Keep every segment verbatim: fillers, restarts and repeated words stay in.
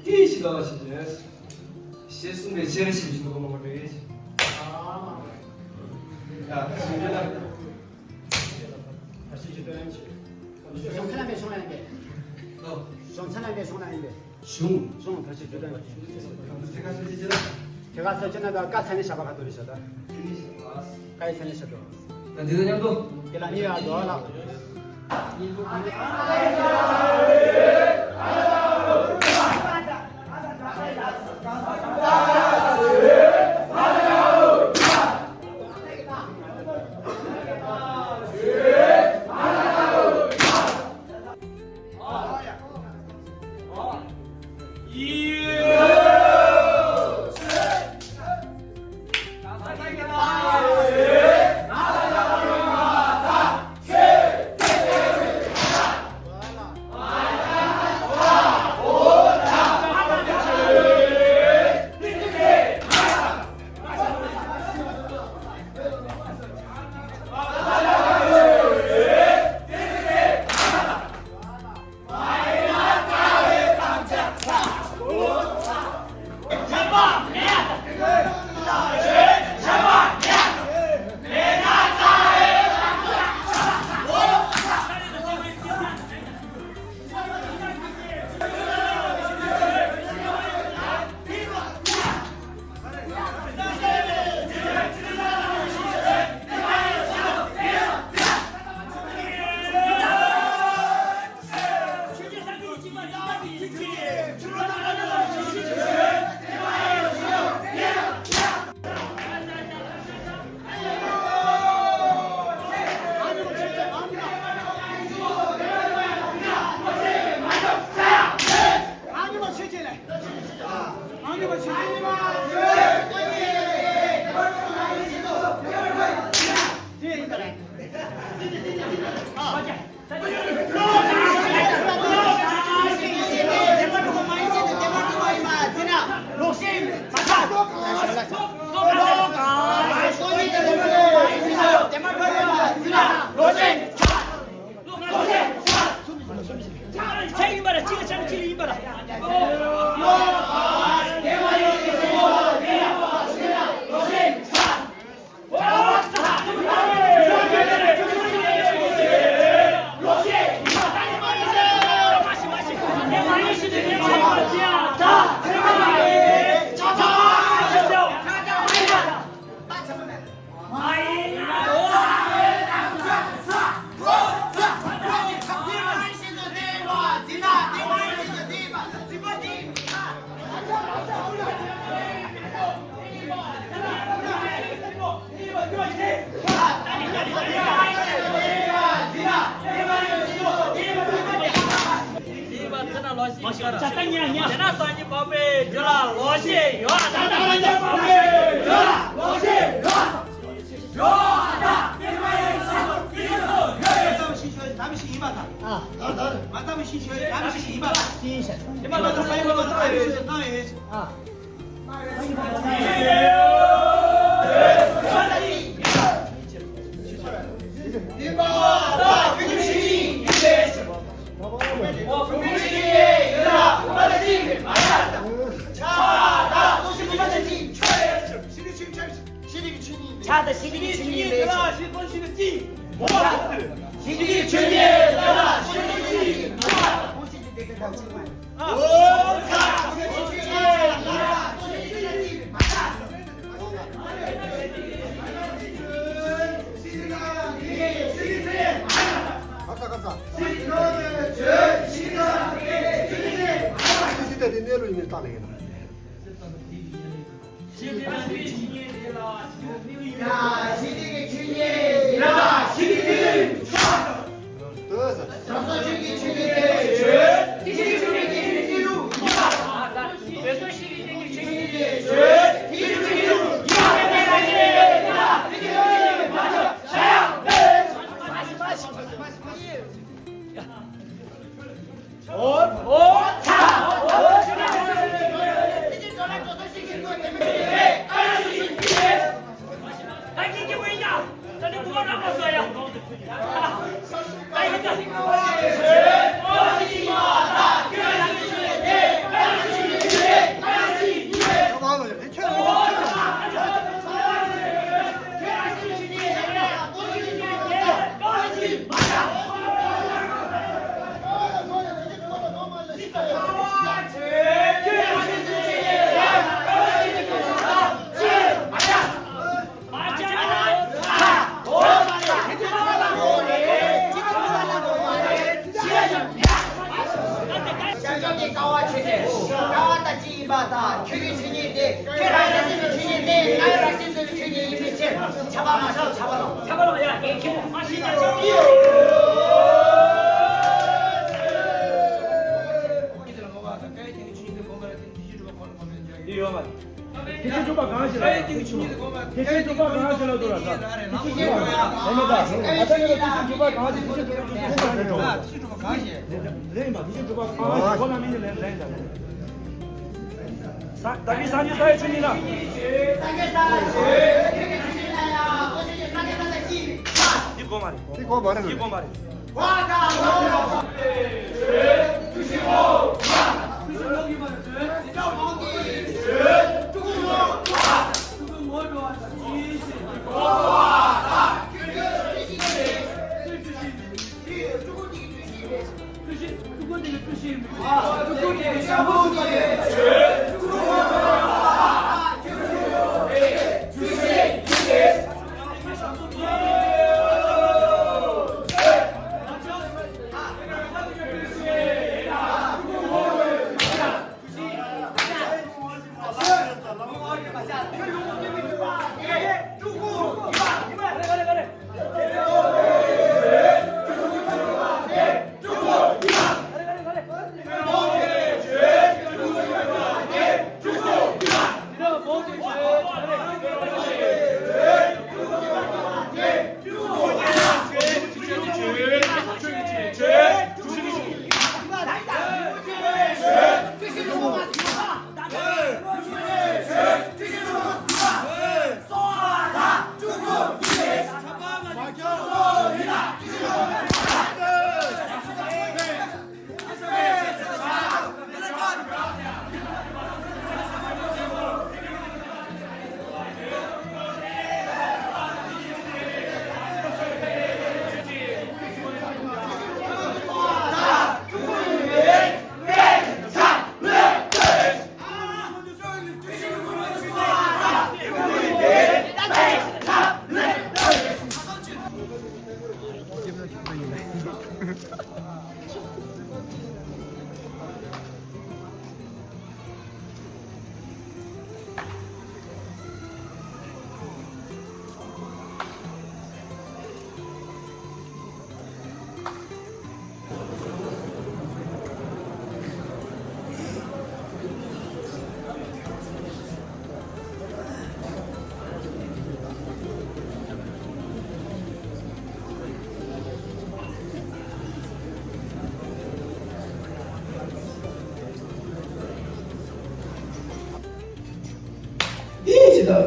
ཏི་ཞིག་ལ་ཞིག་རེད། ཞེས་གསུངས་པའི་ཕྱིར་ཞེས་བཞིན་དུ་མང་བ་རེད། ཡ་ཞིག་རེད་ལ། བར་ཆད་ཅི་སྟོན་ཅི། གཞུང་ཚན་ལ་མེད་གཞུང་ལ་ཡིན་པས། གཞུང་ཚན་ལ་མེད་གཞུང་ལ་ཡིན་པས། གཞུང་། གཞུང་བར་ཆད་ཅི་སྟོན་ཅི། དེ་ག་སོ་ཅི་ཅི་ལ། དེ་ག་སོ་ཅི་ན་ད་ཀ་ས་ནི་ཞབས་པ་ཁ་ཐོ་རི་ཤ་ད། ཀ་ས་ནི་ཞབས་པ། ད་འདི་དང་མཉམ་དུ། དེ་ལ་ནི་ཡ་དོ་ལ། ད་ཉ་ཉ། དེ་ན་སངས་རྒྱས་པ་ཕའི་རྒྱུད་ལ་ལོག་ཤེས་ཡོད། ད་སངས་རྒྱས་པ་ཕའི་རྒྱུད་ལ་ལོག་ཤེས་ཡོད། ཡོད། ད་དེ་མ་ཡིན་ས་ཡོད་ཡོད་ཙམ་ཞིག་ཤོད་དམ་ཞིག་ཡིན་པ་དང་། ཨ། ད་ད་མ་དམ་ཞིག་ཤོད་དམ་ཞིག་ཡིན་པ་དང་། ཡིན་ཤག་ཡིན་པ་དང་ས་ཡོད་པ་དང་ཨ་ཡོད་ཤོད་དང་ཡོད། ཨ། ཕྱག་དང་ཤི་ནི་གི་ཆོས་ཉིད་ལས། ཤི་ནི་གི་ཆོས་ཉིད་ལས། ཤར་ཕྱོགས་ཀྱི་ཀ་བ་ཆོས་ཅན། ཀ་བ་ལྟ་ཅི་ཡིན་པ་དང་། ཁྱོད་ཀྱི་ཆོས་ཉིད་དེ། ཁྱོད་རང་ཉིད་ཀྱི་ཆོས་ཉིད་དེ། ང་ཡི་རང་བཞིན་སོ་སོའི་ཆོས་ཉིད་ཡིན་པའི་ཕྱིར། ཆ་བ་མ་ཆགས། ཆ་བ་ལོ། ཆ་བ་ལོ། ཡ་ངས་ཁྱེད་མོ་མ་ཤེས་ཀྱང་ཆོག་གི་ཡོད། འདི་ཡོད་མ་རེད། དེ་བཞིན་སྒྲུབ་པ་གང་ཞིག་ལ། དེ་བཞིན་སྒྲུབ་པ་གང་ཞིག་ལ་འདུག་ལ། ད་དེ་བཞིན་སྒྲུབ་པ་གང་ཞིག་ལ་འདུག་ལ། ད་ད་ལྟ་ཡང་དེ་བཞིན་སྒྲུབ་པ་གང་ཞིག་དེ་བཞིན་སྒྲུབ་པ་གང་ཞིག་ལེན་ཡིན་པ། དེ་བཞིན་སྒྲུབ་པ་གང་ཞིག་གོ་ན་མིན་ནི་ལེན་ལེན་དང་། ས་ད་གིན་སངས་རྒྱས་ས་ཡི་ཆོས་ཉིད་ལ། འདི་གོ་མ་རེད། འདི་གོ་མ་རེད། འདི་གོ་མ་རེད།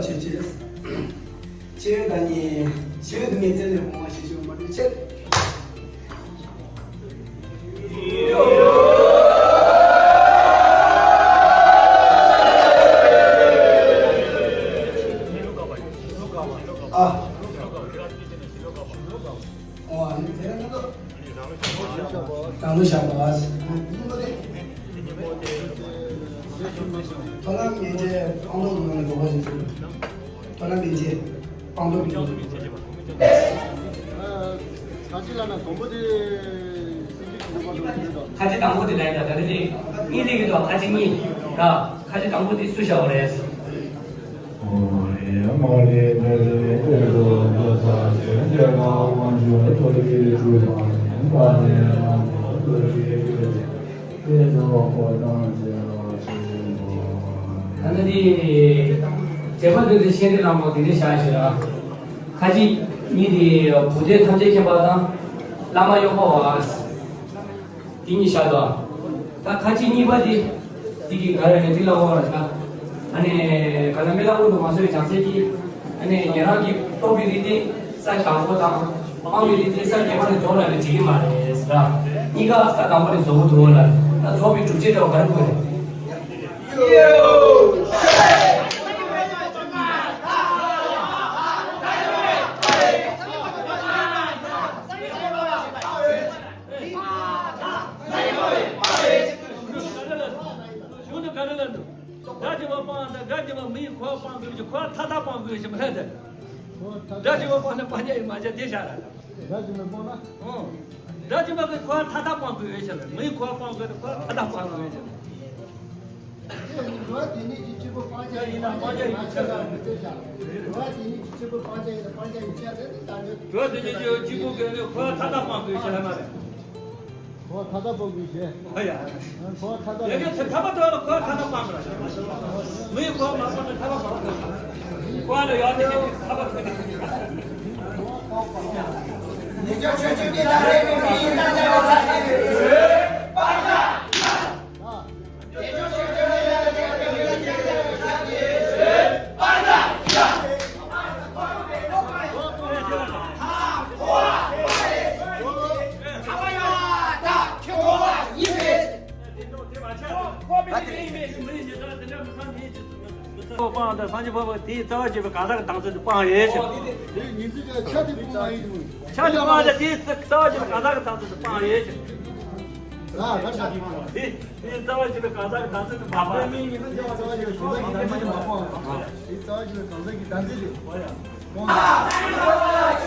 ཆེ་ཆེ། ཆེ་ད་ནི་ཆེ་དུ་མི་ཚེ་ལས་འོང་བ་ཞིག་ཞུ་མ་འདུག་ཆེ། ཨ། ཨོ་ཨ་ནི་དེ་རང་ལ། རང་ལ་བཞག་པ། ཐོ་རངས་མེད་ཅེས་སྤང་ཐོག་ཏུ་ནང་ནས་འགྲོ་བ་ཞིག་ཚུལ། ཐོ་རངས་མེད་ཅེས་སྤང་ཐོག་ཏུ། ཁ་ཆེ་ལ་ན་དང་པོ་དེ། ཁ་ཆེ་དང་པོ་དེ་ལ་ཡིན་ད་ད་དེ་གཉིས་དེ་གི་དོ་ཁ་ཆེ་གཉིས་ར། ཁ་ཆེ་དང་པོ་དེ་སུ་བཞག་པ་རེད། ད་ནི་དེ་རྗེས་མ་དེ་དེ་ཤེས་རིག་ལམ་ལུགས་དེ་འདྲ་བཞག་ཞེས་ར། ཁ་ཅིག་གཉིས་དེ་བུ་དེ་ཐམས་ཅད་མཁྱེན་པ་དང་། བླ་མ་གཡོག་པོ་བ། དེ་གཉིས་བཞག་འདུག་ད་ཁ་ཅིག་གཉིས་པ་དེ། དེ་གི་ག་རེ་རེད་དེ་ལ་འོ་ར་ད། ཨ་ནི་ག་ལ་མི་ལ་འུ་དུ་མ་སོའི་བྱང་སེམས་ཀྱི། ཨ་ནི་ཉེ་རང་གི་རྟོགས་པའི་རིགས་དེ་ས་དང་པོ་དང་། སྤང་བའི་རིགས་དེ་ས་བརྒྱད་པ་ནས་རྫོགས་ལ་ནི་བྱེད་ཀྱི་མ་རེད་ཟེར། གཉིས་ཀ་ས་དང་པོ་ནས་རྫོགས་འདུག་ལ། ད་རྫོགས་པའི་སྒྲུབ་བྱེད་འདྲ་བ་ག་རེ་དགོས་རེད། གཞུང་དུ་ག་རེ་ལ་འདུག་སྒྲ་ཞེས་པ་སྤང་དང་སྒྲ་ཞེས་པ་མི་ཡི་གོ་བ་སྤང་དགོས་ཀྱི་གོ་བ་མཐའ་དག་སྤང་དགོས་ཞེས་མ་རེད་དེ། སྒྲ་ཞེས་པ་སྤང་ནས་སྤང་བྱ་ཡི་མ་བྱ་དེ་བཞག་ར། སྒྲ་ཞེས་པ་སྤང་ན། ཨོ། སྒྲ་ཞེས་པ་གི་གོ་བ་མཐའ་དག་སྤང་དགོས་ཞེས་རེད། མི་ཡི་གོ་བ་སྤང་དགོས་ནས་གོ་བ་མཐའ་དག་སྤང་དགོས་ཞེས་རེད། དེ་ནི་འགྲོ་བ་དེ་ཉིད་ཀྱི་སྐྱེས་བུ་སྤང་བྱ་ཡིན་ན་སྤང་བྱ་ཡི་ཆ་ལ་མི་ལྟོས་ཀྱང་། འགྲོ་བ་དེ་ཉིད་ཀྱི་སྐྱེས་བུ་སྤང་བྱ་ཡིན་ན་སྤང་བྱ་ཡི་ཆ་ལ་ནི་ལྟ་འདོད། འགྲོ་བ་དེ་ཉིད་ཀྱི་སྐྱེས་བུ་གི་གོ་བ་མཐའ་དག་སྤང་དགོས་ཞེས་རེད་མ་རེད། གོ་བ་མཐའ་དག་སྤང་དགོས་ཞེས། ཨ་ཡ། གོ་བ་མཐའ་དག་ཡ་གི་ཚེ་ཐ་མ་ཐོག་ལ་གོ་བ་མཐའ་དག་སྤང་དགོས། མི་ཡི་གོ་བ་མ་སྤངས་ན་ཐ་མ་སྤང་དགོས། གོ་བ་ལ་ཡོད་དེ་ཐ་མ་ཐོག་ལ། སྤང་དང་སངས་རྒྱས་འཕགས་པ་དེའི་རྩ་བ་བརྒྱད་པའི་གང་ཟག་གི་བདག་འཛིན་དུ་སྤང་ཡོད་ཅིང་། དེ་ཉིན་ཚེ་ཆ་དེ་སྤོང་བ་ཡིན་དུས། ཆ་དེ་སྤོང་བ་དེའི་རྩ་བ་བརྒྱད་པའི་གང་ཟག་གི་བདག་འཛིན་དུ་སྤང་ཡོད་ཅིང་། ཨ་ད་ཆ་དེ་སྤོང་བ་དེ། དེའི་རྩ་བ་བརྒྱད་པའི་གང་ཟག་གི་བདག་འཛིན་དུ་མ་སྤང་། དེའི་རྩ་བ་བརྒྱད་པའི་གང་ཟག་གི་བདག་འཛིན་དུ་མ་སྤང་། དེའི་རྩ་བ་བརྒྱད་པའི་གང་ཟག་གི་བདག་འཛིན་དུ་སྤང་ཡ། སྤོང་ཡ།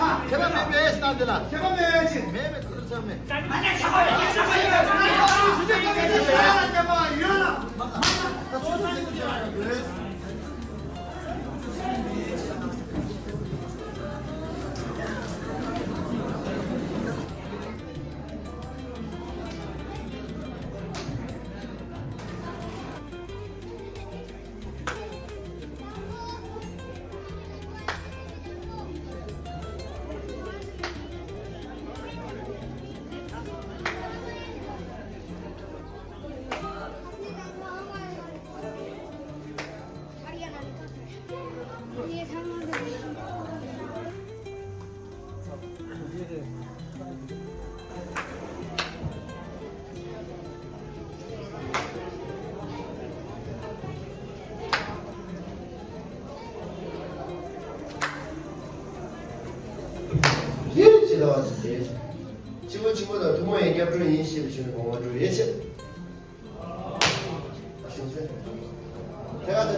ཁྱེད་རང་མེད་པས་ད་འདི་ལ། ཁྱེད་རང་མེད་པས་ཅི། མེད་པས་ཁུར་ཚང་མེད། ད་ཚོད་ཚོད་ཚོད་ཚོད་ཡོད། ཡིད་ཆེས་ལ་བ་ཞིག་བྱེད། གཅིག་པོ་གཅིག་པོ་དང་ཐུན་མོང་བའི་སྐྱབས་འགྲོ་ཡིན་ཞེས་པའི་ཆོས་ནི་དགོངས་པ་འགྲོ་ཡིད་ཆེས། སྐྱབས་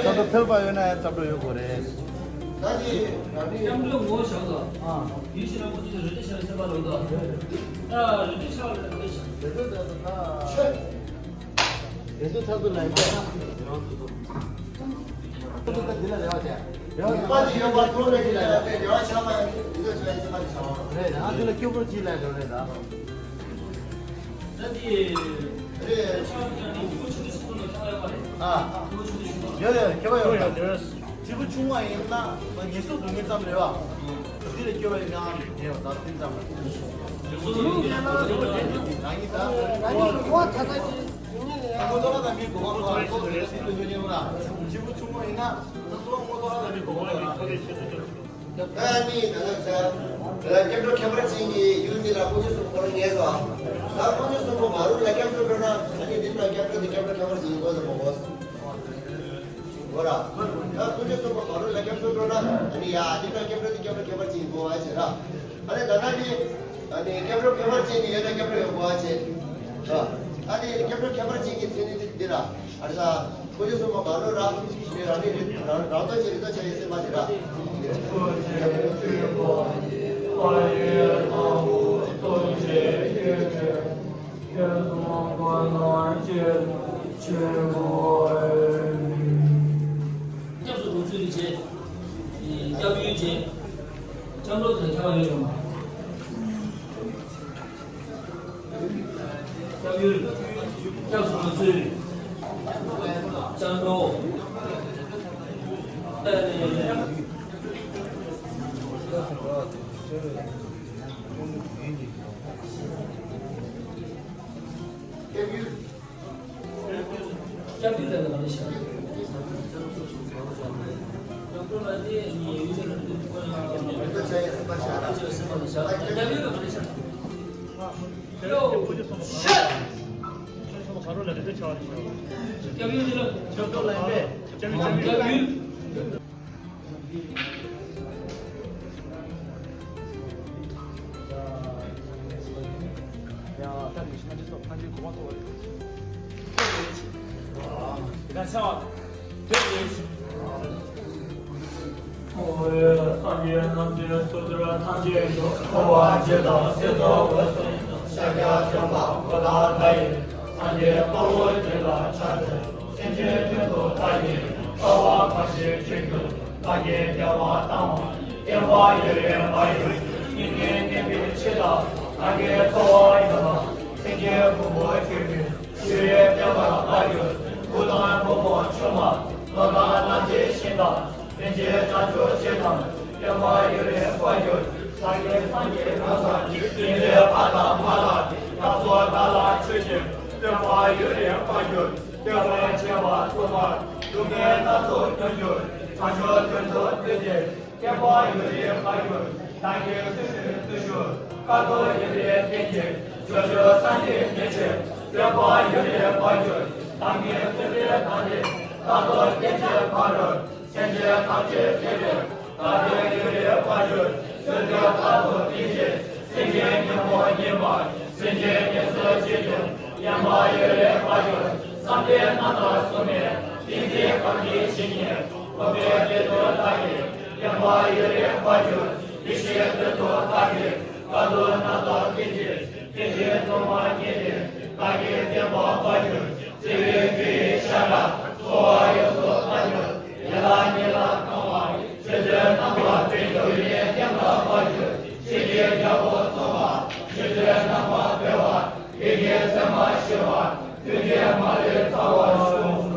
འགྲོ་ཕེབས་པ་ཡོད་ན་ཡང་སྐྱབས་འགྲོ་ཡོད་དགོས་རེད། སྐྱབས་འགྲོ་ངོ་བོ་བཞག་དང་། ཡིད་ཤེས་རང་པོ་ཅི་རེ་ལྟོས་ཆགས་སེམས་པ་ལོག་དང་། ཨ་རེ་ལྟོས་ཆགས་རེ་ལྟོས་ཆགས། རེ་ལྟོས་ད་ད་ད། རེ་ལྟོས་ད་ད་ལ་ཡིན་པ། རེ་ལྟོས་ད་འདི་ལ་རེ་བ་བྱས། རེ་བ་བྱས། པ་ཅི་ཡོད་པ་ཐོག་ལ་ཅི་ལ་ཡོད་པའི་རེ་བ་ཆགས་པ་ཡང་རེ་ལྟོས་ཆགས་སེམས་པ་ཅི་ཆགས་པ། རེད་ཨ་འདི་ལ་སྐྱོ་པོ་ཅི་ལ་འགྲོ་རེད་ད། ད་འདི། རེད། ཆགས་ཀྱང་ནི་སྐྱོ་པོ་ཆུ་ལ་སོང་ལ་ཆགས་ཡོད་པ་རེད། ཨ། སྐྱོ་པོ་ཆུ་ལ་སོང་ལ། ཡོད་རེད་སྐྱོ་པོ་ཡོད་རེད། སྐྱིད་པོ་ཆུང་བ་ཡིན་ན་ངལ་གསོ་སྡུག་བསྔལ་ཙམ་རེད་བ། འདི་ལས་སྐྱོ་བའི་ངང་ནས་ངལ་བ་དང་བསྟུན་ཙམ་རེད། རང་ཉིད་ད། རང་ཉིད་ཀོ་བ་ཐ་ཐ་ཅིག་ཡོང་ཉེན་རེད་ཡ། ངོ་ཐོག་ལ་ད་མི་གོ་བ་གོ་བ་གོ་བ་རེད་སྲིད་དུ་ཡོད་ཉེན་ར། སྐྱིད་པོ་ཆུང་བ་ཡིན་ན་ད་གཙོ་བོ་ངོ་ཐོག་ལ་ད་མི་གོ་བ་གོ་བ་རེད། ད་ནི་ད་ལྟ་ད་སྐྱབས་འགྲོ་ཁྱད་པར་ཅན་གྱི་ཡུལ་འདི་ལ་དཀོན་མཆོག་གསུམ་འཁོར་ངེས་སོ། ད་དཀོན་མཆོག་གསུམ་པོ་མ་རུ་ལ་སྐྱབས་སུ་འགྲོ་ན་ད་ནི་འདི་ལ་སྐྱབས་འགྲོ་འདི་སྐྱབས་འགྲོ་ཁྱད་པར་ཅན་ཡིན་དགོས་སོ་མ་གོ། འོ་ར། ད་དཀོན་མཆོག་གསུམ་པོ་གང་རུང་ལ་སྐྱབས་སུ་འགྲོ་ན་ཨ་ནི་ཡ་འདི་ལྟར་སྐྱབས་འགྲོ་འདི་སྐྱབས་འགྲོ་ཁྱད་པར་ཅན་ཡིན་དགོས་པ་བྱས་ར། ཨ་ནི་ད་ལྟ་འདི་ཨ་ནི་སྐྱབས་འགྲོ་ཁྱད་པར་ཅན་ནི་ཡོད་ན་སྐྱབས་འགྲོ་ཡོད་དགོས་པ་བྱས་ར། ཨ་ནི་སྐྱབས་འགྲོ་ཁྱད་པར་ཅན་གྱི་མཚན་ཉིད་འདི་འདི་ར། ཨ་ར་ས། དཀོན་མཆོག་གསུམ་པོ་གང་རུང་ར། ཞེས་རང་ནི་རེ་རང་རང་ལྟོ་ཆེ་རེ་ལྟོ་ཆེ་ཡོད་སེམས་པ་དེ་ར། སྐྱབས་སུ་འགྲོ་ཚུལ་གྱི་རྗེས། སྐྱབས་ཡུལ་རྗེས། སྐྱབས་འགྲོ་དང་ཁྱད་པར་ཡོད་པ། སྐྱབས་ཡུལ། སྐྱབས་སུ་འགྲོ་ཚུལ། སྐྱབས་འགྲོ། སྐྱབས་ཡུལ། སྐྱབས་ཡུལ་ལ་མ་ནི་ཤར། སྐྱབས་འགྲོ་ལ་ནི་ཡུལ་ལ་ནི་སྐྱབས་ཡུལ་ལ་མ་ནི་ཤར། སྐྱབས་ཡུལ་ལ། སྐྱབས་ཡུལ། ཤཱཀྱ་ཐུབ་པ་པོ་ཏ་ཐ་ཡིས། སངས་རྒྱས་དཔའ་བོ་ཁྱོད་ལ་ཕྱག་འཚལ། སེམས་ཅན་དོན་དུ་བདག་གིས། དཀའ་བ་གང་ཞིག་སྤྱད་ཀྱང་། བདག་གིས་བདེ་བ་བཏང་བ། བསྟན་པ་ཡུན་རིང་འཕེལ་གྱུར། སྙིགས་མའི་གནས་པའི་ཕྱིར་ལ། བདག་གིས་འཚོ་བ་ཡོད་ལ། སེམས་ཅན་ཕུང་པོ་ཁྱོད་ཀྱི། ཡུན་རིང་བརྟན་པར་འཕེལ་གྱུར། བུ་དང་བུ་མོ་ཆུང་མ། ལོ་དང་རྣམ་ཤེས་ཤིང་དང་། ལྷན་ཅིག་བྱང་ཆུབ་སྤྱད་དང་། བསྟན་པ་ཡུན་རིང་འཕེལ་གྱུར། བདག་གིས་སངས་རྒྱས་གང་ཟག་ཉིད། ཉིན་རེ་ཕ་དང་མ་ལ། བདག་སོགས་བདག་ལ་མཆོད་ཅིང་། བསྟན་པ་ཡུན་རིང་འཕེལ་གྱུར། བསྟན་པའི་ཆེ་བ་ཐོག་མར། སྡུག་བསྔལ་སྣ་ཚོགས་མྱོང་གྱུར། བྱང་ཆུབ་དོན་དུ་བསྟུན་ཏེ། བསྟན་པ་ཡུན་རིང་འཕེལ་གྱུར། བདག་གིས་བརྩོན་འགྲུས་བརྟུལ་ཞུགས། དཀའ་ཐུབ་ཡུན་རིང་བསྟེན་ཅིང་། སྤྱོད་ཕྱུག་སངས་རྒྱས་མཉེས་ཕྱིར། བསྟན་པ་ཡུན་རིང་འཕེལ་གྱུར། བདག་གིས་བརྩོན་འགྲུས་བསྟེན་ཏེ། དཀའ་ཐུབ་བསྟེན་ཅིང་འཕེལ་རུང་། སེམས་ཅན་ཐམས་ཅད་མཁྱེན་པའི། བཀའ་དྲིན་ཡུན་རིང་འཕེལ་གྱུར། བརྩོན་འགྲུས་དཀའ་ཐུབ་བསྟེན་ཅིང་། སེམས་ཅན་ཉོན་མོངས་ཉེས་པ། སེམས་ཅན་ཉེས་སུ་སྤྱད་ཀྱང་། བསྟན་པ་ཡུན་རིང་འཕེལ་གྱུར། བསམ་གཏན་རྣམ་དག་སྲུང་མའི། ཏིང་འཛིན་གང་གི་ཇི་སྙེད། གོམས་པའི་དེ་དག་བདག་གིས། བསྟན་པ་ཡུན་རིང་འཕེལ་གྱུར། ཡེ་ཤེས་དོན་དུ་བདག་གིས། དཀའ་ཐུབ་རྣམ་དག་བསྟེན་ཅིང་། ཏིང་འཛིན་སྲུང་མ་མཉེས་ཏེ། བདག་གིས་བསྟན་པ་འཕེལ་གྱུར། བརྩེ་བའི་རྒྱུ་ཡི་ཞབས་ལ། འཚོ་བ་ཡོངས་སུ་བསྐྱལ་གྱུར། ཡན་ལག་ཉེར་ལྔ་གང་བ། ཆོས་ཚུལ་རྣམ་པར་སྤེལ་གྱུར། ཡུན་རིང་བསྟན་པ་འཕེལ་གྱུར། ཆོས་ཀྱི་རྒྱལ་པོ་གཙོ་མ། ཆོས་ཚུལ་རྣམ་པར་སྤེལ་བ། ཡི་གེ་ཚད་མ་ཤེས་པ། མཐུན་རྐྱེན་མ་ལུས་ཚང་བར་ཤོག།